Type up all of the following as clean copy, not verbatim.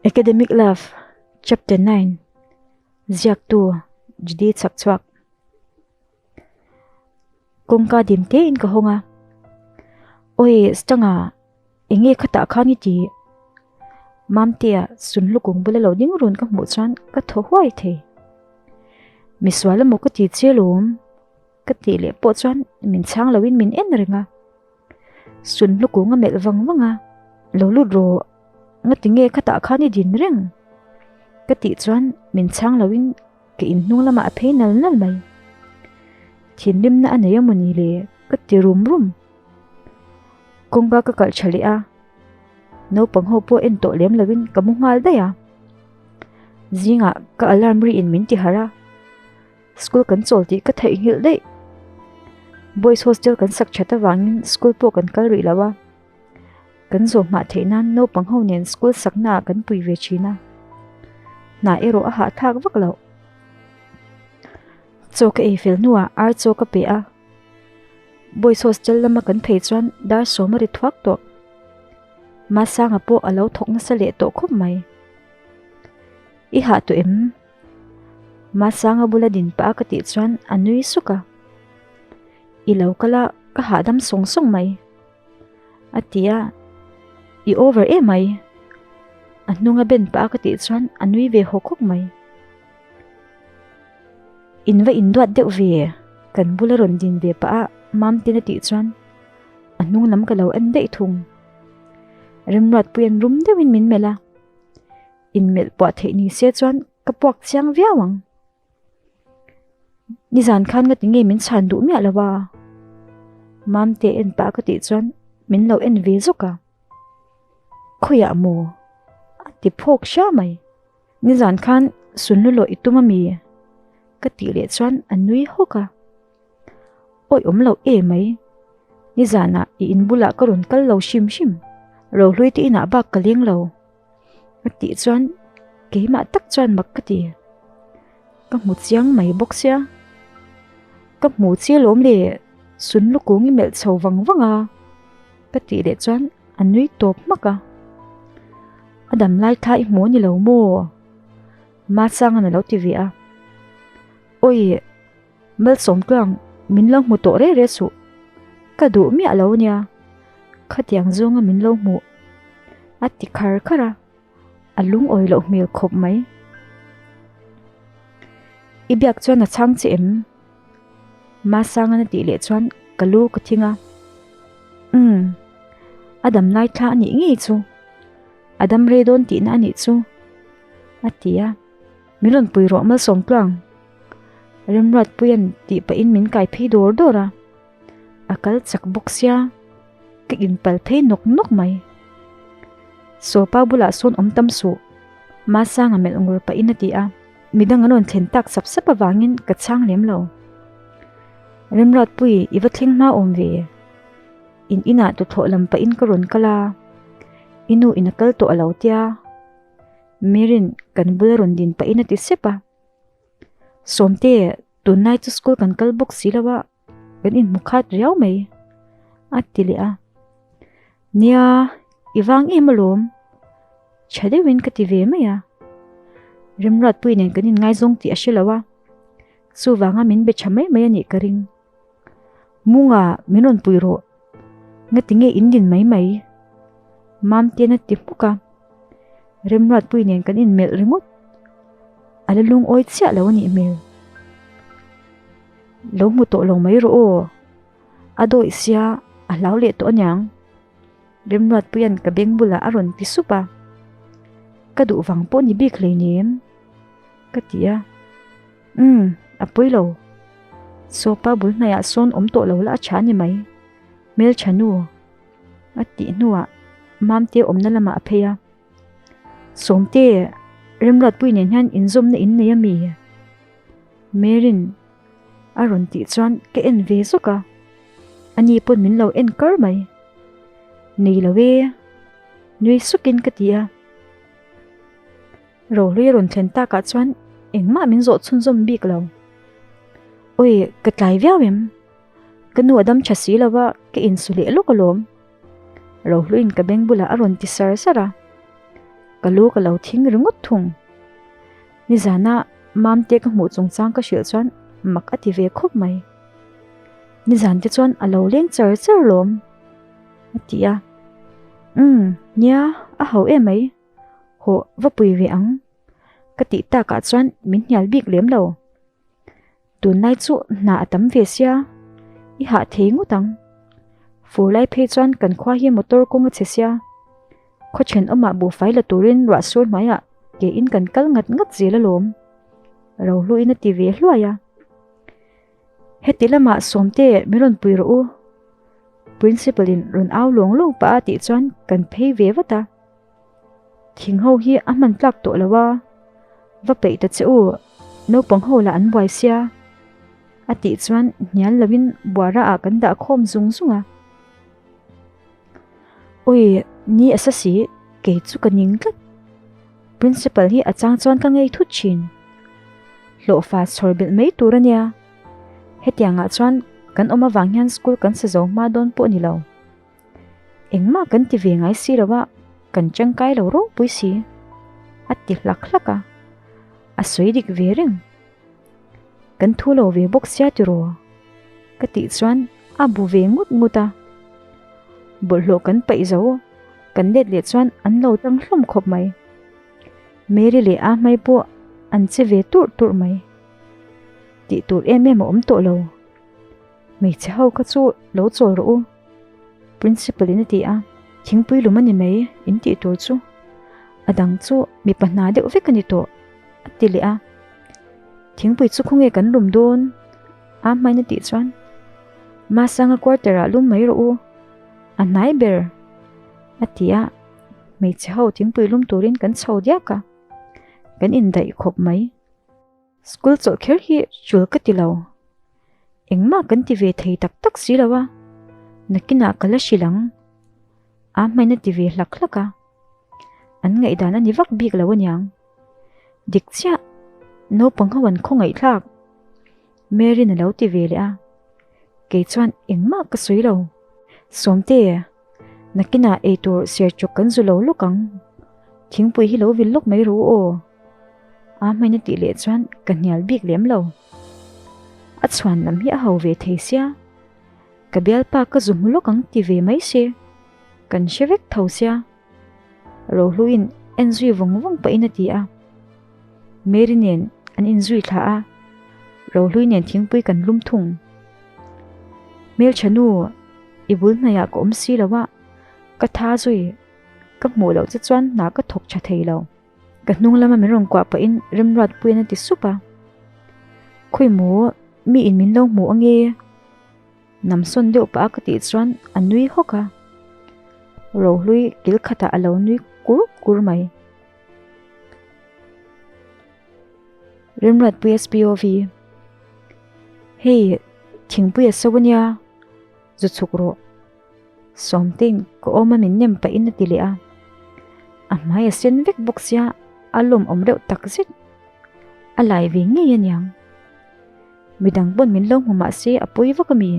Academic Love, Chapter 9, Ziaktu, Judy Chhakchhuak. Kawngka dim tein ka hawng a. Awi, Stanga, enge khatah khan i ti? Mamtea sunhlukung bula lo ding run ka hmuh chuan ka thaw huai thei. Misual emaw ka ti che lawm? Ka tih leh pawh chuan min chhang loin min en reng a. Sunhlukung a melh vang vang a, Lo lut rawh, ngati nge khatah khan i din reng? Ka tih chuan min chhang loin ka inhnung lamah a phei nal nal mai. Thinrimna a nei a mawni le ka ti rum rum. Kawngka ka kalh tha leh a, naupang ho pawh en tawh lem loin ka mu nghal daih a. Zingah ka alarm ri in min ti harh a. School kan chawl tih ka theihnghilh daih. Boys hostel kan sak that avangin school pawh kan kal rih lo a. Kan zawh hmah theih nan naupang ho nen school sakna ah kan pui ve thin a. Hna erawh a hahthlak vak loh. Chaw ka ei fel hnuah ar chaw ka pe a. Boys hostel lama kan phei chuan dar sawm a ri thuak tawh. Masanga pawh a lo thawk nasa leh tawh khawp mai. I hah tawh em? Masanga bula din pah a ka tih chuan a nui suk a. I lo kal a, ka hahdam sawng sawng mai. A ti a, I over em mai. A hnunga ben pah a ka tih chuan a nui ve hawk hawk mai. In va induat deuh ve, kan bula rawn din ve pah a Mamtin a tih chuan a hnung lam ka lo en daih thung. Remruatpuia'n rum deuhin min melh a. Inmelh puah theih ni se chuan ka puak chiang viau ang. Nizan khan nga ti nge min chhan duh miah lo a? Mamte en pah ka tih chuan min lo en ve zawk a. Khawiah maw? A ti phawk hria mai. Nizan khan sunlu lawh i tum a mi? Ka tih leh chuan a nui hawk a. Awi awm lo e mai. Nizanah i in bulah ka rawn kal lo hrim hrim. Rohlui te inah bak ka leng lo. A tih chuan keimah tak chuan mak ka ti. Ka hmu chiang mai bawk sia. Ka hmu che lawm le, sun lukung i melh chho vang vang a. Ka tih leh chuan a nui tawp hmak a. A dam lai thla i hmu a ni lo maw? Masanga'n a lo ti ve a. Awi! Malsawmtluang, min lo hmu tawh reh reh suh. Ka duh miah lo nia. Khatiang zawnga min lo hmuh. A ti khar khar a, a lungawi loh hmel khawp mai. I biak chuan a chhang che em? Masangan a tih leh chuan ka lu ka thing a. Umm, a dam lai thla a nih ngei chu. A dam rei dawn tihna a nih chu, a ti a. Min rawn pui rawh Malsawmtluang. Remruatpuia'n tih pahin min kai phei dawr dawr a, a kal chak bawk sia, ka inpal phei nawk nawk mai. Sawpa bulah sawn awm tam suh, Masanga melh ngur pahin a ti a, midang an rawn thlen tak sap sap avangin ka chhang lem lo. Remruatpui, i va thleng hma awm ve? In inah tuthlawh lam pahin ka rawn kal a, i nu in a kal tawh a lo tia. Mirin kan bula rawn din pahin a ti sep a. Sawmte, tunlai chu school kan kal bawk si lo a, kan inhmu khat riau mai, a ti leh a. Nia, i vang em alawm, tha deuhin ka ti ve mai a. Remruatpui nen kan inngaizawng tih a hre lo a, chuvanga min be tha mai mai a nih ka ring. Munga, min rawn pui rawh. Ngati nge in din mai mai? Mamte'n a ti hmuk a. Remruatpui nen kan inmelh ringawt. A la lungawi chiah lo a nih hmel. Lo hmu tawh lo mai rawh aw. A dawih sia, a hlau leh tawh aniang. Remruatpuia'n ka beng bulah a rawn ti sup a. Ka duh vang pawh ni bik hleinem, ka ti a. Umm, a pawi lo. Sofa bul hnaiah sawn awm tawh lo la a tha ni mai. Hmeltha nu. A tih hnuah Mamte awmna lamah a phei a. Sawmte, Remruatpui nen hian inzawmna in nei a mi? Mary'n a rawn tih chuan ka en ve zawk a. Ani pawn min lo en kar mai. Nei lo e, nui sukin ka ti a. Rohlui a rawn thlen takah chuan engmah min zawh chhunzawm bik lo. Awi, ka tlai viau em? Ka nu a dam tha si lo va, ka insu leh lawk alawm. Rohluiin ka beng bulah a rawn ti sar sar a. Ka lu ka lo thing ringawt thung. Nizana Mamte ka hmuh chungchang ka hrilh chuan mak a ti ve khawp mai. Nizan te chuan a lo leng char char lawm a ti a. Umm, nia, a ho em mai. Hawh, va pui ve ang. Ka tih takah chuan min hnial bik lem lo. Tunlai chu hna a tam ve sia, i hah thei ngawt ang. Fur lai phei chuan kan khua hi motor kawng a chhe sia. Khaw thenawmah buhfai la turin ruah sur hnuaiah ke in kan kal ngat ngat zel alawm. Rohluin a ti ve hluai a. Heti lamah Sawmte min rawn pui rawh u. Principal in rawn au lawng lawng pah a tih chuan kan phei ve vat a. Thing ho hi a hman tlak tawh lo a, va peih ta che u, naupang ho lah an buai sia. A tih chuan hnial lovin buara ah kan dah khawm zung zung a. Ui, ni a sa si, kei chu ka ning tlat. Principal hi a chang chuan ka ngei thut thin. Hlawhfa chhawr belh mai tur a nia. Hetiangah chuan kan awm avang hian school kan sa zo hma dawn pawh a ni lo. Engmah kan ti ve ngai si lo a, kan tangkai lo ropui si. A ti hlak hlak a, a sawi dik ve reng. Kan thu lo ve bawk sia tiraw? Ka tih chuan a bu ve ngut ngut a. Bawlhhlawh kan paih zo, kan let leh chuan an lo tang hlawm khawp mai. Mary leh a hmai pawh an che ve turh turh mai. Tih tur em em a awm tawh lo. Hmeichhe ho kha chu lo chawl rawh u, Principal in a ti a, thingpui lum a ni mai in tih tur chu a dang chu mipa hna deuh vek a ni tawh a ti leh a, thingpui chu khawnge kan lum dawn a hmain a tih chuan Masanga quarter ah lum mai rawh u a hnai ber a ti a, hmeichhe ho thingpui lum turin kan chho diak a, kan indaih khawp mai. School chawlh kher hi chul ka ti lo. Engmah kan ti ve thei tak tak si lo a, nakinah ka la hrilh ang. A hmain a ti ve hlak hlak a, an ngaihdan a ni vak bik lo aniang. Dik chiah, naupang ho an khawngaihthlak. Mary'n a lo ti ve leh a, kei chuan engmah ka sawi lo. Sawmte, nakinah eitur ser chawk kan zu lo lawk ang. Thingpui hi lo vil lawk mai ru aw. A hmain a tih leh chuan ka hnial bik lem lo. A chhuan lam hi a ho ve thei sia. Ka bialpa ka zu hmu lawk ang ti ve mai se. Kan hre vek tho sia. Rohluin en zui vawng vawng pahin a ti a. Mary nen an inzui thla a, Rohlui nen thingpui kan lum thung. Hmeltha nu, i bul hnaiah ka awm si lo a, ka tha zui. Ka hmuh loh che chuan hna ka thawk tha thei lo. Ka hnung lama min rawn kuah pahin Remruatpuiin a ti sup a. Khawi maw, mi in min lo hmu ange? Namsawn deuh pah a ka tih chuan a nui hawk a. Rohlui kil khatah a lo nui kur kur mai. Remruatpui SPOV, Hei, thingpui a so ania, zu chhuk rawh. Sawmtein ka awm a min nem pahin a ti leh a, a hmai a sen vek bawk sia a lawmawm reuh tak zet. A lai ve ngei aniang. Midang pawn min lo hmu mah se a pawi vak a mi.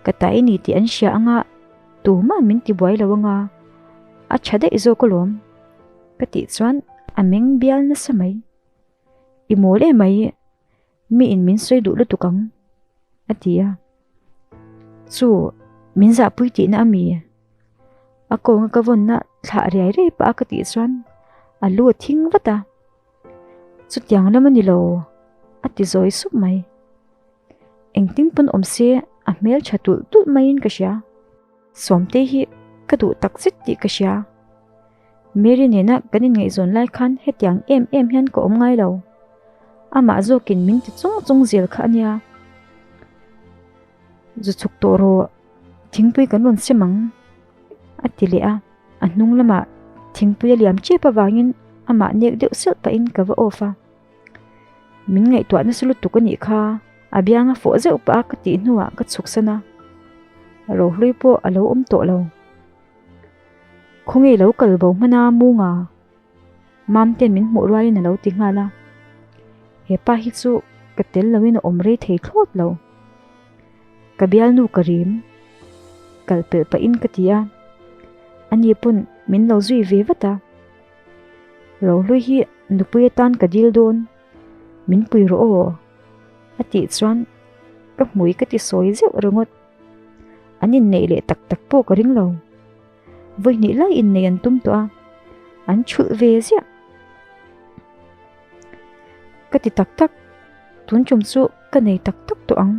Ka ta i ni tih an hria anga tumah min ti buai lo anga a tha daih zawk alawm ka tih chuan a meng bial nasa mai. I mawl em mai. Mi in min sawi duh lutuk ang, a ti a. Chu, min zahpui tihna a mi? A kawnga ka vawnna thlah riai riai pah a ka tih chuan a lu a thing vat a. Chutiang lam a ni lo, a ti zawi sup mai. Engtin pawn awm se a hmel tha tulh tulh maiin ka hria. Sawmtei hi ka duh tak zet tih ka hria. Mary nena kan inngaihzawn lai khan hetiang em em hian ka awm ngai lo. Amah zawkin min ti chung chung zel kha a nia. Zu chhuk tawh rawh, thingpui kan rawn sem ang, a ti leh a. A hnung lamah thingpui a liam chep avangin amah nek deuh selh pahin ka va off a. Min ngaihtuah nasa lutuk a nih kha, a bianga fawh zeuh pah a ka tih hnuah ka chhuksan a. Rohlui pawh a lo awm tawh lo. Khawnge lo kal bo hman a Munga? Mamte'n min hmuh rualin a lo ti nghal a. He pa hi chu ka tel loin a awm rei thei thlawt lo. Ka bialnu ka rim. Kal pelh pahin ka ti a. Ani pawn min lo zui ve vat a. Rohlui hi nupui atan ka dil dawn, min pui rawh aw, a tih chuan ka hmui ka ti sawi zeuh ringawt. An inneih leh tak tak pawh ka ring lo. Vawihnih lai inneih an tum tawh a, an chhulh ve ziah. Ka ti tak tak, tun tum chu ka nei tak tak tawh ang.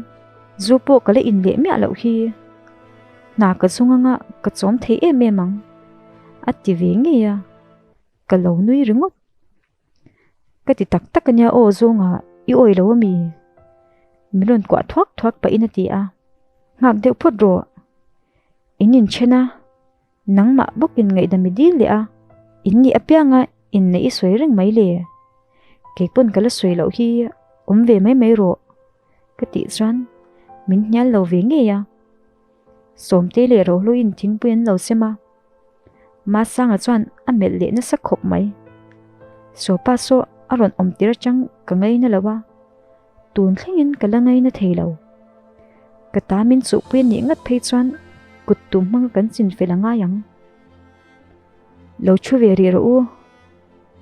Zu pawh ka la in leh miah loh hi. Hna ka zung anga ka chawm thei em em ang, a ti ve ngei a, ka lo nui ringawt. Ka ti tak tak ania aw zawnga i awi lo ami? Min rawn kuah thuak thuak pahin a ti a, nghak deuh phawt rawh. In inchen a, nangmah bawkin ngaihdam i dil leh a, in nih apianga inneih i sawi reng mai le. Keipawn ka la sawi loh hi awm ve mai mai rawh ka tih chuan min hnial lo ve ngei a. Sawmte leh Rohluiin thingpui an lo sem a, Masanga chuan a melh leh nasa khawp mai. Sopa saw a rawn awm tir atang ka ngaina lo a, tun thlengin ka la ngaina thei lo. Ka ta min chuhpui a nih ngat phei chuan kut tum hmanga kan chin fel a ngai ang. Lo thu ve rih rawh u.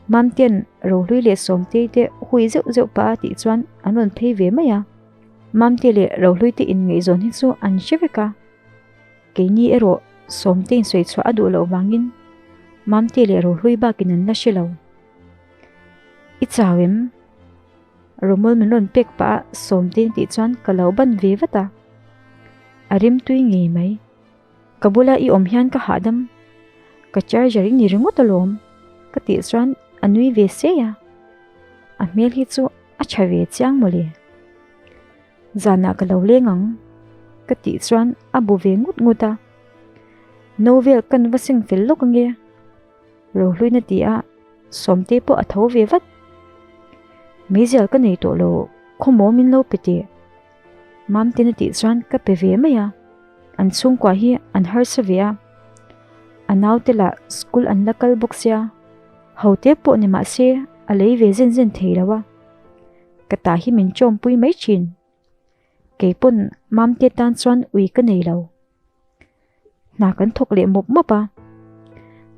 Mamte'n Rohlui leh Sawmtei te hui zeuh zeuh pah a tih chuan an rawn phei ve mai a. Mamte leh Rohlui te inngaihzawn hi chu an hre vek a. Keini erawh Sawmtein sawi chhuah a duh loh vangin Mamte leh Rohlui bakin an la hre lo. I chau em? Romol min rawn pek pah a Sawmtein tih chuan ka lo ban ve vat a. A rimtui ngei mai. Ka bula i awm hian ka hahdam. Ka charger i ni ringawt alawm ka tih chuan a nui ve sei a. A hmel hi chu a tha ve chiang mawle. Zanah ka lo leng ang ka tih chuan a bu ve ngut ngut a. No vel kan va seng fel lawk ange. Rohluina ti a, Sawmte pawh a tho ve vat. Meizial ka nei tawh lo, khawmaw min lo pe teh. Mamten a tih chuan ka pe ve mai a, an chhungkua hi an harsa ve a, a naute lah school an la kal bawk sia, hote pawh ni mah se a lei ve zen zen thei lo a, ka ta hi min chawmpui mai thin. Keipawn Mamte tan chuan ui ka nei lo. Hna kan thawk leh mawp mawp a,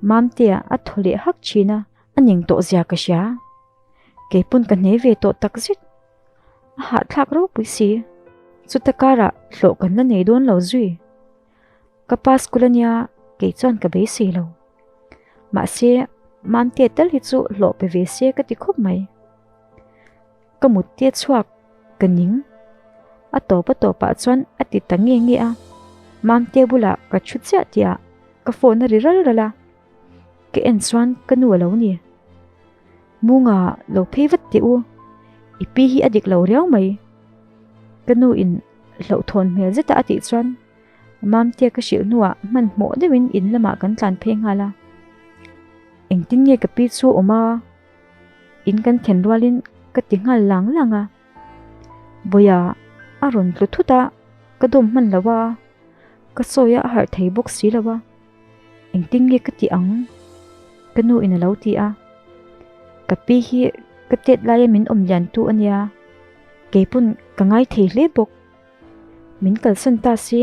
Mamtea a thaw leh hak thin a, a ning tawh zia ka hria. Keipawn ka hne ve tawh tak zet. A hahthlak ropui si. Chuta karah hlawh kan la nei dawn lo zui. Ka pa school ania kei chuan ka beisei lo. Mahse, Mamtea tal hi chu hlawh pe ve se ka ti khawp mai. Ka mut te chhuak ka ning. A tawp a tawpah chuan a ti ta nge nge a. Mamte bulah ka thu chiah tihah ka phone a ri ral ral a. Ka en chuan ka nu a lo ni. Munga lo phei vat teh u, i pi hi a dik lo riau mai. Ka nu in hlauhthawn hmel zeta a tih chuan Mamte ka hrilh hnuah hmanhmawh deuhin in lamah kan tlan phei nghal a. Engtin nge ka pi chu awm a? In kan thlen rualin ka ti nghal lang lang a. Vawiah a rawn tlu thut a, ka dawm hman lo a, ka sawi a a harh thei bawk si lo a. Engtin nge ka tih ang? Ka nu in a lo ti a. Ka pi hi ka tet laia min awm lian tu a nia, keipawn ka ngai thei hle bawk. Min kalsan ta se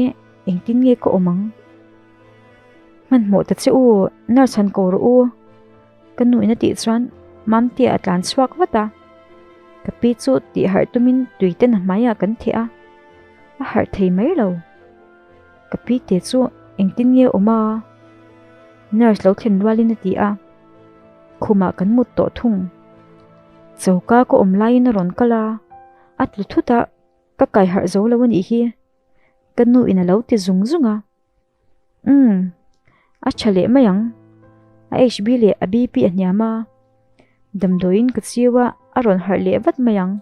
engtin nge ka awm ang? Hmanhmawh ta che u, nurse han ko rawh u. Ka nu in a tih chuan Mamtea a tlan chhuak vat a, ka pi chu tih harh tumin tui ten a hmaiah kan theh a, a harh thei mai lo. Ka pi te chu engtin nge awm a? Nurse lo thlen rualin a ti a, khumah kan mut tawh thung. Choka ka awm laiin a rawn kal a, a tlu thut a, ka kai harh zo lo a nih hi, ka nu in a lo ti zung zung a. Umm, a tha leh mai ang. A HB leh a BP a hniam a, damdawiin ka chiu a, a rawn harh leh vat mai ang.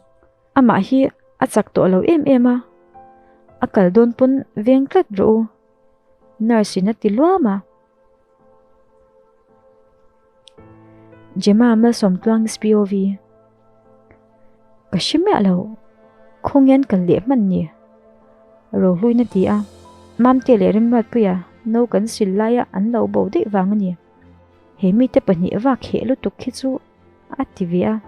Amah hi a chak tawh lo em em a, a kal dawn pawn veng tlat rawh u, nurse in a ti luam a. Gemma Malsawmtluang SPOV Ka hre miah lo, khawngian kal leh hman ni? Rohluin a ti a, Mamte leh Remruatpuia no kan sil laia an lo bo daih vang a ni. He mite pahnih vak heh lutuk khi chu a ti ve a.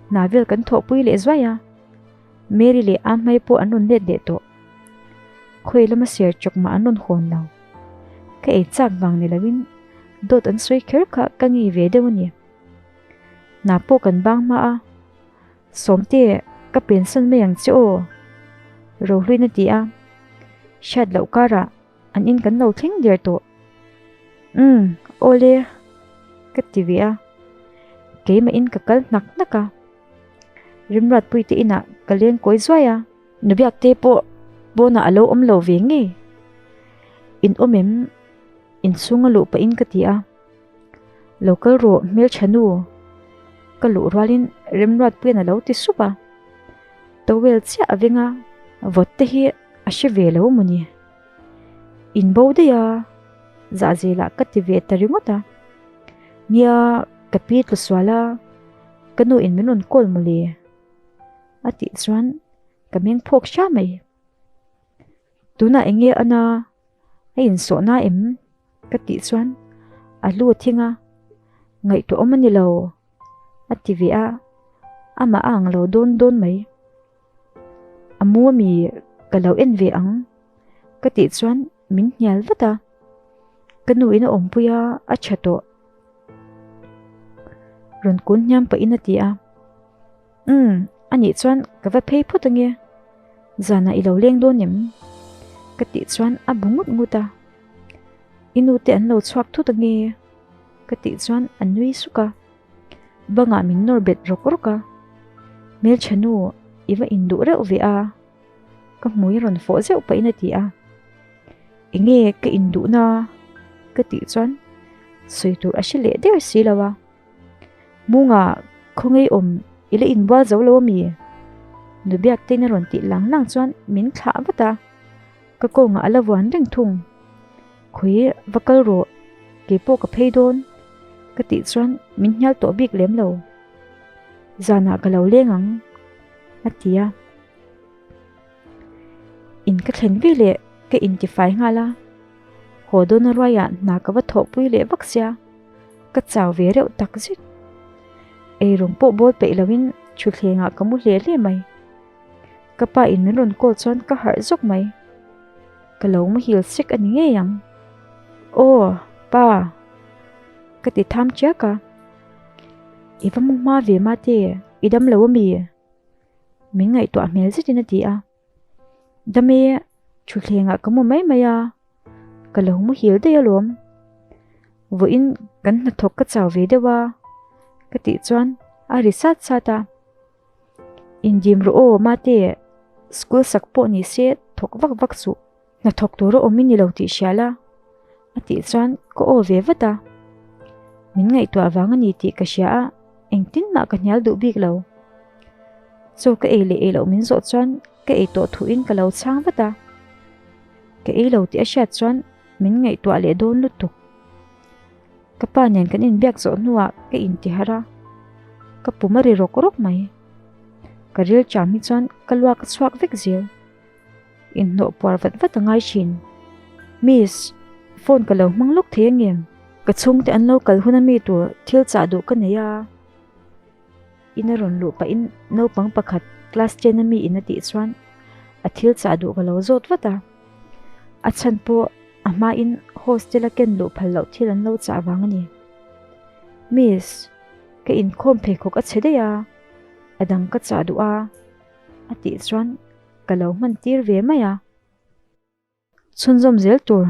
Hna vel kan thawhpui leh zuai a, Mary leh Ahmai pawh an rawn let leh tawh. Khawi lama ser chawk mah an rawn hawn lo. Ka ei chak vang ni loin dawt an sawi kher kha ka ngei ve deuh a ni. Hna pawh kan bang hma a. Sawmte, ka pensan mai ang che aw. Rohluin a ti a. Hriat loh karah an in kan lo thleng der tawh. Umm, awle, ka ti ve a. Keimahin ka kal hnak hnak a. Rimruatpuite inah ka leng kawi zuai a. Nubiakte pawh pawnah a lo awm lo ve ngei. In awm em? Inchhung a luh pahin ka ti a. Lo kal rawh hmeltha nu. Ka luh rualin Remruatpuian a lo ti sup a. Towel chiah a veng a, vawt te hi a hre ve lo maw ni? In bo daih a, zahzelah ka ti ve ta ringawt a. Nia, ka pi tlu sual a, ka nu in min rawn call mawle. A tih chuan ka meng phawk hra mai. Tunah eng nge a na? A insawhna em? Ka tih chuan a lu a thing a, ngaihtuah awm a ni lo a ti ve a, amah a ang lo dawn dawn mai. A mu ami ka lo en ve ang ka tih chuan min hnial vat a, ka nu in a awmpui a, a tha tawh. Rawn kun hniam pahin a ti a. Umm, anih chuan ka va phei phawt ange, zanah i lo leng dawn em? Ka tih chuan a bu ngut ngut a, I nu te an lo chhuak thut ange ka tih chuan a nui suk a, bangah min nawr bet rawk rawk a, Hmeltha nu i va induh reuh ve a, ka hmui rawn fawh zeuh pahin a ti a, Enge ka induhna? Ka tih chuan sawi tur a hre leh der si lo a. Munga khawngei awm i la inbual zo lo ami? Nubiaktein a rawn tih lang lang chuan min thlah vat a, ka kawngah a la vuan reng thung. Khawi va kal rawh, keipawh ka phei dawn ka tih chuan min hnial tawh bik lem lo. Zanah ka lo leng ang a ti a. In ka thlen ve leh ka intifai nghal a, haw dawn a ruaiah hna ka va thawhpui leh vak sia, ka chau ve reuh tak zet. Eirawng pawh bawl peih loin thutthlengah ka mu hle hle mai. Ka pa in min rawn call chuan ka harh zawk mai. Ka lo muhil sek a ni ngei ang. Aw, pa! Ka ti tham chiak a. I va mu hma ve mate, i dam lo ami? Min ngaihtuah hmel zetin a ti a. Dame, thutthlengah ka mu mai mai a, ka lo muhil daih alawm. Vawiin kan hnathawk ka chau ve deuh a, ka tih chuan a ri sat sat a. Indim rawh aw mate, school sak pawh ni se thawk vak vak suh. Hnathawk tur a awm i ni lo tih hria la, a tih chuan ka aw ve vat a. Min ngaihtuah vang a ni tih ka hria a, engtin mah ka hnial duh bik lo. Chaw ka ei leh ei loh min zawh chuan ka ei tawh thuin ka lo chhang vat a. Ka ei lo tih a hriat chuan min ngaihtuah leh dawn lutuk. Ka pa nen kan inbiak zawh hnuah ka intiharh a, ka pum a ri rawk rawk mai. Ka ril cham hi chuan ka luak a chhuak vek zel. Inhnawh puar vat vat a ngai thin. Miss, phone ka lo hmang lawk thei angem? Ka chhungte an lo kal hun ami tur thil chah duh ka nei a. In a rawn luh pahin naupang pakhat class ten ami in a tih chuan a thil chah duh ka lo zawt vat a. A chhan pawh a hmain hostel a ken luh phal loh thil an lo chah vang a ni. Miss, ka inkhawm pheikhawk a chhe daih a, a dang ka chah duh a, a tih chuan ka lo hman tir ve mai a. Chhunzawm zel tur.